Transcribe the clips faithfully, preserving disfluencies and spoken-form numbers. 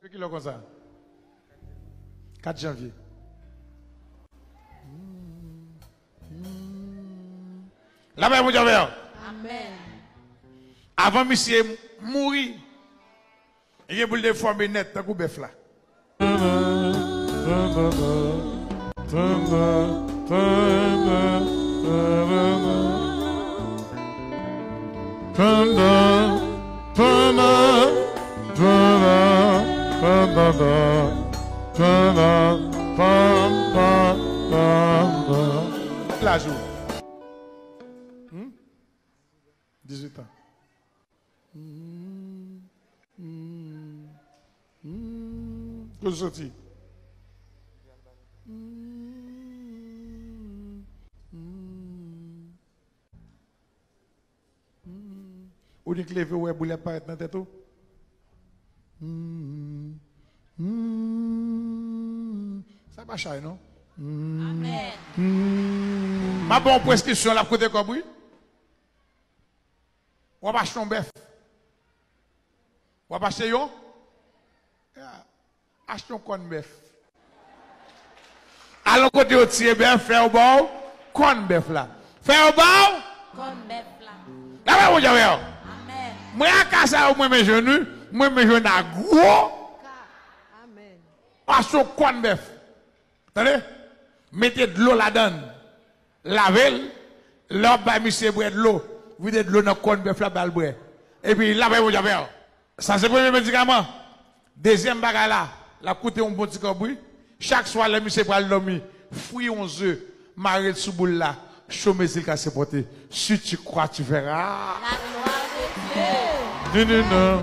Ki lè konsa? Kat janvye. Lapè Bondye avè w. Amèn. Avan misye mouri, li gen pou l te fòme nèt tankou bèf la. Laj ou? Hmm? Dizuit an. Hmm, hmm, hmm. Kote w soti? Hmm, hmm, hmm. Ou nik leve, ou wè boulèt parèt nan tèt ou? Hmm, hmm. Sa pa chay, non? Hmm, amèn. Hmm. M ap ba w preskripsyon, l ap koute kòb, wi. W ap achte yon bèf. W ap achte yon? Ya. Achte yon kòn bèf. Al yon kote yo tiye bèf, fè yo ba w kòn bèf la. Fè yo ba w kòn bèf la. Lapè Bondye avè w. Amèn. Mwen, a ka sa yo, mwen renmen jwenn, wi. Mwen renmen jwenn a gwo ka. Amèn. Achte yon kòn bèf. Tande? Mete dlo ladan l. Lave l. Lè w ap bay misye bwè dlo, vide dlo nan kòn bèf la, ba l bwè. Epi lapè Bondye avè w. Sa se premye medikaman. Dezyèm bagay la, l ap koute yon bon ti kòb, wi. Chak swa lè misye pral dòmi, fri yon ze, mare l sou boul la, cho mezi l ka sipòte. Si tu crois, tu verras. La gloire de Dieu. Ni, ni, nan.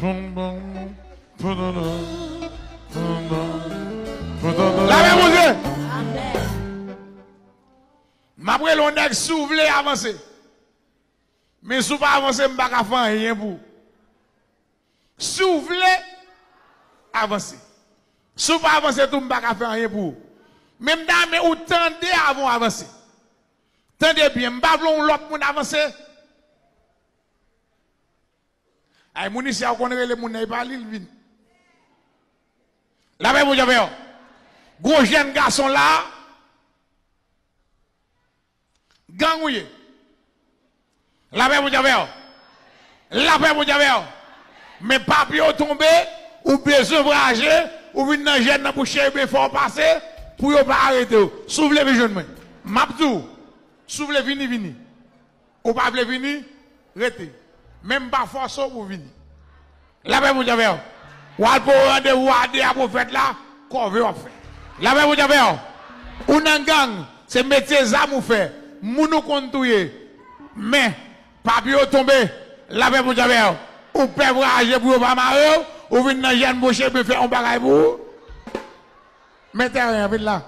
Pom, pom, pom, pom, pom, pom, pom. Lapè Bondye. Amèn. M ap rele yon nèg, si w vle avanse. Men si w pa avanse, m pa ka fè anyen pou ou. Si w vle avanse. Si w pa avanse tou, m pa ka fè anyen pou ou. Men m ta renmen ou tande avan w avanse. Tande byen, m pa vle yon lòt moun avanse. Ay, moun isi a, ou konn rele moun nan, e pa li, l vini. Lapè Bondye avè w. Gwo jèn gason la, gang ou ye. Lapè Bondye avè w. Lapè Bondye avè w. Men papye w tonbe, ou bezwen vwayaje, ou vin nan jèn nan pou cherubin fè w pase, pou yo pa arete w. Si w vle vin jwenn mwen, m ap di w, si w vle vini, vini. Ou pa vle vini, rete. Men m pa fòse w pou w vini. Lapè Bondye avè w. W al pou yon randevou a de a pwofèt la, kòve w ap fè. Lapè Bondye avè w. Ou nan gang, se metye zam ou fè. Moun ou konn touye. Men, papye w tonbe. Lapè Bondye avè w. Ou pè vwayaje pou yo pa mare w. Ou vin nan jèn bouche, men fè yon bagay pou ou. Men tèren an, vin la.